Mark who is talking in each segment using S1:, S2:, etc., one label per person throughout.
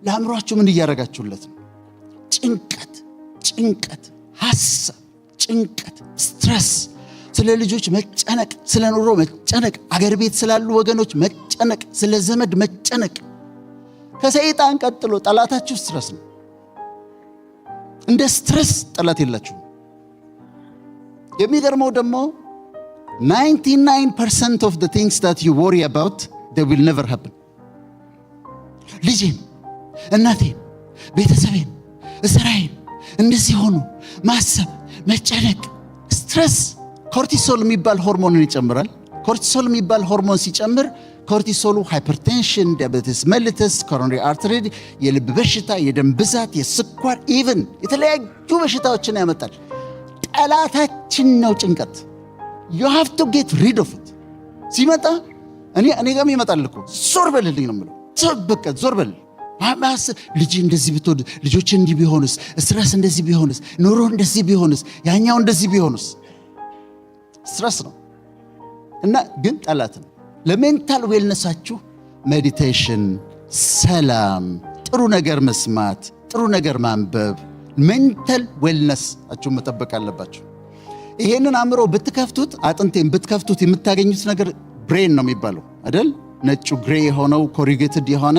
S1: ለአእምሯችሁ ምን እያደረጋችሁለት ነው? ጭንቀት፣ ጭንቀት፣ ሀሳብ፣ ጭንቀት፣ stress፣ ስለ ልጆች መጨነቅ፣ ስለ ኑሮ መጨነቅ፣ አገር ቤት ስላሉ ወገኖች መጨነቅ፣ ስለ ዘመድ መጨነቅ። ከሰይጣን ቀጥሎ ጠላታችሁ stress ነው። እንደ stress ጠላት የላችሁም። የሚገርመው ደግሞ 99% of the things that you worry about, they will never happen። ልጄን፣ እናቴን፣ ቤተሰቤን፣ ስራዬን እንደዚህ ሆኑ ማሰብ፣ መጨነቅ፣ stress cortisol የሚባል ሆርሞንን ይጨምራል። Cortisol የሚባል ሆርሞን ሲጨምር cortisol ኡ hypertension፣ diabetes mellitus፣ coronary artery፣ የልብ በሽታ፣ የደም ብዛት፣ የስኳር፣ even የተለያዩ በሽታዎችን ያመጣል። ጠላታችን ነው ጭንቀት። You have to get rid of it። ሲመጣ እኔ ጋርም ይመጣል እኮ፣ ዞር በልልኝ ነው የምለው። በቃ ዞር በል። ልጅ እንደዚህ ብትወድ፣ ልጆች እንዲህ ቢሆንስ፣ stress እንደዚህ ቢሆንስ፣ ኑሮ እንደዚህ ቢሆንስ፣ ያኛው እንደዚህ ቢሆንስ፣ stress ነው እና ግን ጠላት ነው። ለ mental wellness ኣችሁ meditation፣ ሰላም፣ ጥሩ ነገር መስማት፣ ጥሩ ነገር ማንበብ፣ mental wellness ኣችሁን መጠበቅ አለባችሁ። ይሄንን አእምሮ ብትከፍቱት፣ አጥንቴን ብትከፍቱት የምታገኙት ነገር brain ነው የሚባለው አይደል? ነጩ gray የሆነው corrugated የሆነ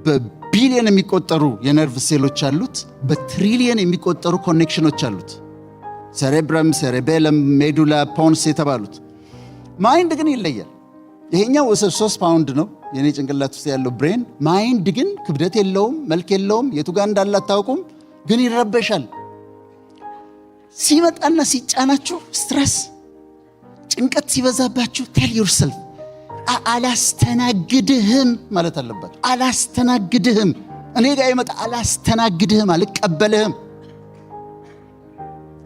S1: በቢሊየን የሚቆጠሩ የነርቭ ሴሎች አሉት። በትሪሊየን የሚቆጠሩ connection ኖች አሉት። Cerebrum፣ cerebellum፣ medulla፣ pons የተባሉት። Mind ግን ይለያል። ይሄኛው 3 ፓውንድ ነው የኔ ጭንቅላት ውስጥ ያለው brain። Mind ግን ክብደት የለውም፣ መልክ የለውም፣ የቱ ጋር እንዳለ አታውቁም፣ ግን ይረበሻል። ሲመጣና ሲጫናችሁ stress፣ ጭንቀት ሲበዛባችሁ tell yourself አላስተናግድህም ማለት አለባችሁ። አላስተናግድህም፣ እኔ ጋር ይመጣ፣ አላስተናግድህም፣ አልቀበልህም።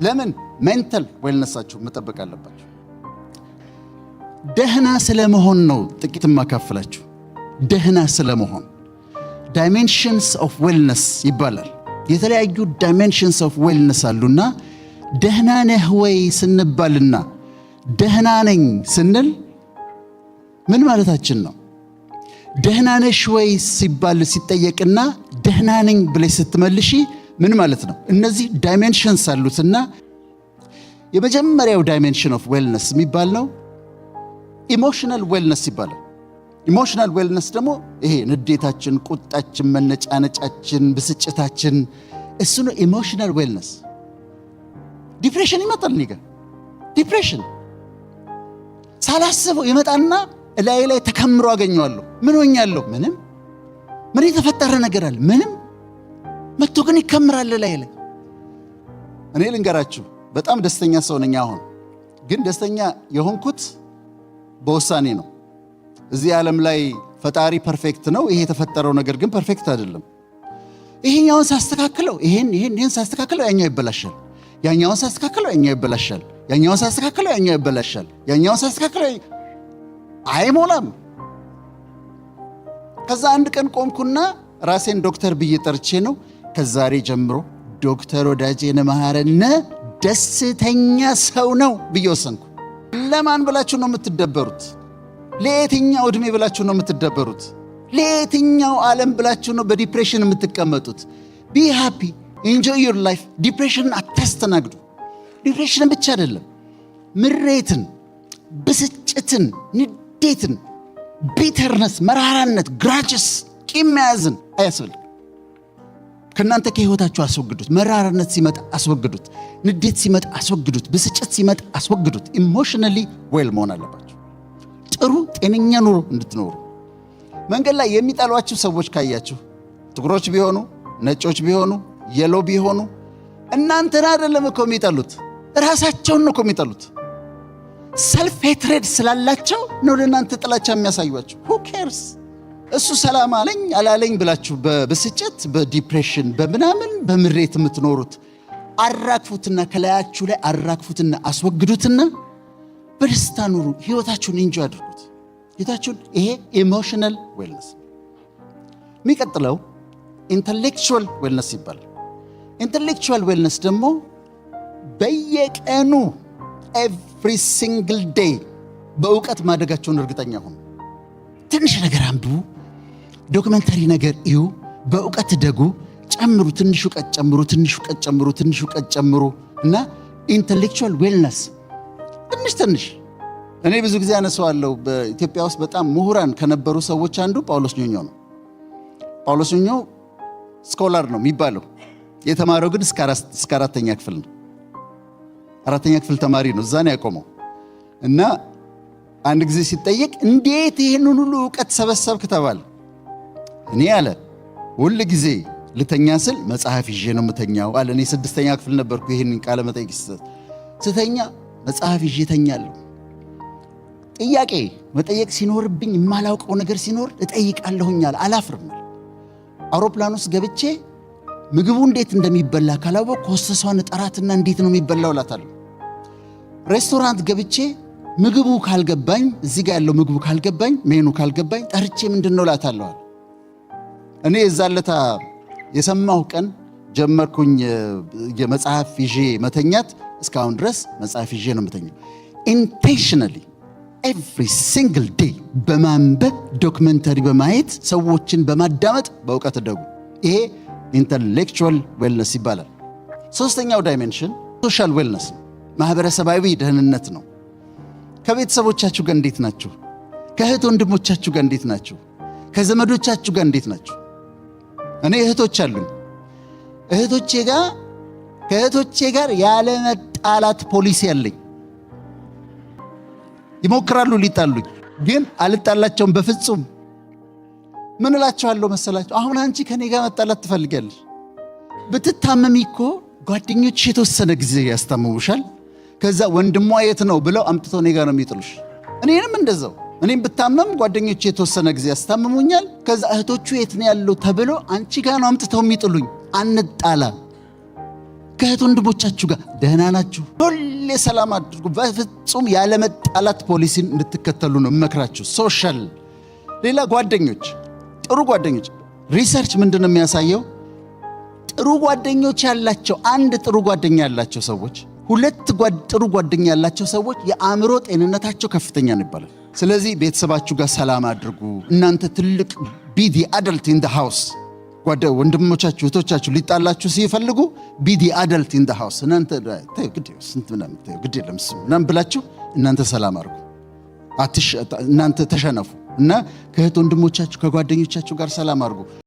S1: ለምን? Mental wellness ኣችሁ መጠበቅ አለባችሁ። ደህና ስለመሆን ነው ጥቂት የማካፍላችሁ። ደህና ስለመሆን dimensions of wellness ይባላል። የተለያዩ dimensions of wellness አሉና ደህና ነህ ወይ ስንባልና ደህና ነኝ ስንል ምን ማለታችን ነው? ደህና ነሽ ወይ ሲባል ሲጠየቅና ደህና ነኝ ብለሽ ስትመልሺ ምን ማለት ነው? እነዚህ dimensions አሉትና የመጀመሪያው dimension of wellness የሚባል ነው emotional wellness ይባላል። Emotional wellness ደግሞ ይሄ ንዴታችን፣ ቁጣችን፣ መነጫነጫችን፣ ብስጭታችን እሱ ነው emotional wellness። Depression ይመጣል፣ እኔ ጋር depression ሳላስበው ይመጣና እላዬ ላይ ተከምሮ አገኘዋለሁ። ምን ሆኛለሁ? ምንም። ምን የተፈጠረ ነገር አለ? ምንም። መጥቶ ግን ይከምራል እላዬ ላይ። እኔ ልንገራችሁ፣ በጣም ደስተኛ ሰው ነኝ። አሁን ግን ደስተኛ የሆንኩት በውሳኔ ነው። እዚህ ዓለም ላይ ፈጣሪ perfect ነው። ይሄ የተፈጠረው ነገር ግን perfect አይደለም። ይሄኛውን ሳስተካክለው፣ ይሄን ይሄን ይሄን ሳስተካክለው ያኛው ይበላሻል። ያኛውን ሳስተካክለው ያኛው ይበላሻል። ያኛውን ሳስተካክለው ያኛው ይበላሻል። ያኛውን ሳስተካክለው አይሞላም። ከዛ አንድ ቀን ቆምኩና ራሴን ዶክተር ብዬ ጠርቼ ነው፣ ከዛሬ ጀምሮ ዶክተር ወዳጄነህ መሐረነ ደስተኛ ሰው ነው ብዬ ወሰንኩ። ለማን ብላችሁ ነው የምትደበሩት? ለየትኛው ዕድሜ ብላችሁ ነው የምትደበሩት? ለየትኛው ዓለም ብላችሁ ነው በ depression የምትቀመጡት? Be happy, enjoy your life። Depression ን አታስተናግዱ። Depression ን ብቻ አይደለም፣ ምሬትን፣ ብስጭትን፣ ንዴትን፣ bitterness፣ መራራነት፣ grudges፣ ቂም መያዝን አያስፈልግም። ከእናንተ ከህይወታችሁ አስወግዱት። መራራነት ሲመጣ አስወግዱት። ንዴት ሲመጣ አስወግዱት። ብስጭት ሲመጣ አስወግዱት። Emotionally well መሆን አለባችሁ። ጥሩ ጤነኛ ኑሮ እንድትኖሩ። መንገድ ላይ የሚጠሏችሁ ሰዎች ካያችሁ፣ ጥቁሮች ቢሆኑ፣ ነጮች ቢሆኑ፣ yellow ቢሆኑ፣ እናንተን አይደለም እኮ የሚጠሉት፣ ራሳቸውን ነው እኮ የሚጠሉት። Self hatred ስላላቸው ነው ለእናንተ ጥላቻ የሚያሳዩአችሁ። Who cares? እሱ ሰላም አለኝ አላለኝ ብላችሁ በብስጭት፣ በ depression፣ በምናምን በምሬት የምትኖሩት አራግፉትና፣ ከላያችሁ ላይ አራግፉትና አስወግዱትና በደስታ ኑሩ። ህይወታችሁን enjoy አድርጉት። ህይወታችሁን፣ ይሄ emotional wellness። የሚቀጥለው intellectual wellness ይባላል። Intellectual wellness ደግሞ በየቀኑ every single day በእውቀት ማደጋችሁን እርግጠኛ ሁኑ። ትንሽ ነገር አንብቡ፣ documentary ነገር እዩ፣ በእውቀት እደጉ፣ ጨምሩ፣ ትንሽ እውቀት ጨምሩ፣ ትንሽ እውቀት ጨምሩ፣ ትንሽ እውቀት ጨምሩ እና intellectual wellness ትንሽ ትንሽ። እኔ ብዙ ጊዜ አነሳዋለሁ። በኢትዮጵያ ውስጥ በጣም ምሁራን ከነበሩ ሰዎች አንዱ ጳውሎስ ኞኞ ነው። ጳውሎስ ኞኞ scholar ነው የሚባለው። የተማረው ግን እስከ አራተኛ ክፍል ነው። አራተኛ ክፍል ተማሪ ነው። እዛ ነው ያቆመው። እና አንድ ጊዜ ሲጠየቅ እንዴት ይህንን ሁሉ እውቀት ሰበሰብክ ተባለ። እኔ አለ ሁል ጊዜ ልተኛ ስል መጽሐፍ ይዤ ነው የምተኛው አለ። እኔ ስድስተኛ ክፍል ነበርኩ ይህንን ቃለ መጠይቅ ሲሰጥ። ስተኛ መጽሐፍ ይዤ እተኛለሁ። ጥያቄ መጠየቅ ሲኖርብኝ፣ የማላውቀው ነገር ሲኖር እጠይቃለሁኝ አለ። አላፍርም። አውሮፕላን ውስጥ ገብቼ ምግቡ እንዴት እንደሚበላ ካላወቅኩ ሆስተሷን እጠራትና እንዴት ነው የሚበላው እላታለሁ። ሬስቶራንት ገብቼ ምግቡ ካልገባኝ፣ እዚህ ጋር ያለው ምግቡ ካልገባኝ፣ ሜኑ ካልገባኝ ጠርቼ ምንድን ነው እላታለሁ። እኔ የዛን ለታ የሰማሁ ቀን ጀመርኩኝ የመጽሐፍ ይዤ መተኛት። እስካሁን ድረስ መጽሐፍ ይዤ ነው የምተኛው። Intentionally every single day በማንበብ፣ documentary በማየት፣ ሰዎችን በማዳመጥ በእውቀት እደጉ። ይሄ intellectual wellness ይባላል። ሶስተኛው dimension social wellness ነው፣ ማህበረሰባዊ ደህንነት ነው። ከቤተሰቦቻችሁ ጋር እንዴት ናችሁ? ከእህት ወንድሞቻችሁ ጋር እንዴት ናችሁ? ከዘመዶቻችሁ ጋር እንዴት ናችሁ? እኔ እህቶች አሉኝ። እህቶቼ ጋር ከእህቶቼ ጋር ያለመጣላት ፖሊሲ አለኝ። ይሞክራሉ ሊጣሉኝ፣ ግን አልጣላቸውም በፍጹም። ምን እላቸዋለሁ መሰላችሁ? አሁን አንቺ ከኔ ጋር መጣላት ትፈልጊያለሽ? ብትታመሚ እኮ ጓደኞችሽ የተወሰነ ጊዜ ያስታምሙሻል። ከዛ ወንድሟ የት ነው ብለው አምጥተው እኔ ጋር ነው የሚጥሉሽ። እኔንም እንደዛው። እኔም ብታመም ጓደኞቼ የተወሰነ ጊዜ ያስታምሙኛል። ከዛ እህቶቹ የት ነው ያለው ተብሎ አንቺ ጋር ነው አምጥተው የሚጥሉኝ። አንጣላ። ከእህት ወንድሞቻችሁ ጋር ደህና ናችሁ? ሁሌ ሰላም አድርጉ። በፍጹም ያለመጣላት ፖሊሲን እንድትከተሉ ነው የምመክራችሁ። Social ሌላ ጓደኞች፣ ጥሩ ጓደኞች። Research ምንድን ነው የሚያሳየው? ጥሩ ጓደኞች ያላቸው፣ አንድ ጥሩ ጓደኛ ያላቸው ሰዎች፣ ሁለት ጥሩ ጓደኛ ያላቸው ሰዎች የአእምሮ ጤንነታቸው ከፍተኛ ነው ይባላል። ስለዚህ ቤተሰባችሁ ጋር ሰላም አድርጉ። እናንተ ትልቅ be the adult in the house። ወንድሞቻችሁ እህቶቻችሁ ሊጣላችሁ ሲፈልጉ be the adult in the house። እናንተ ግድ የለም እሱ ምናምን ብላችሁ እናንተ ሰላም አድርጉ። እናንተ ተሸነፉ እና ከእህት ወንድሞቻችሁ ከጓደኞቻችሁ ጋር ሰላም አድርጉ።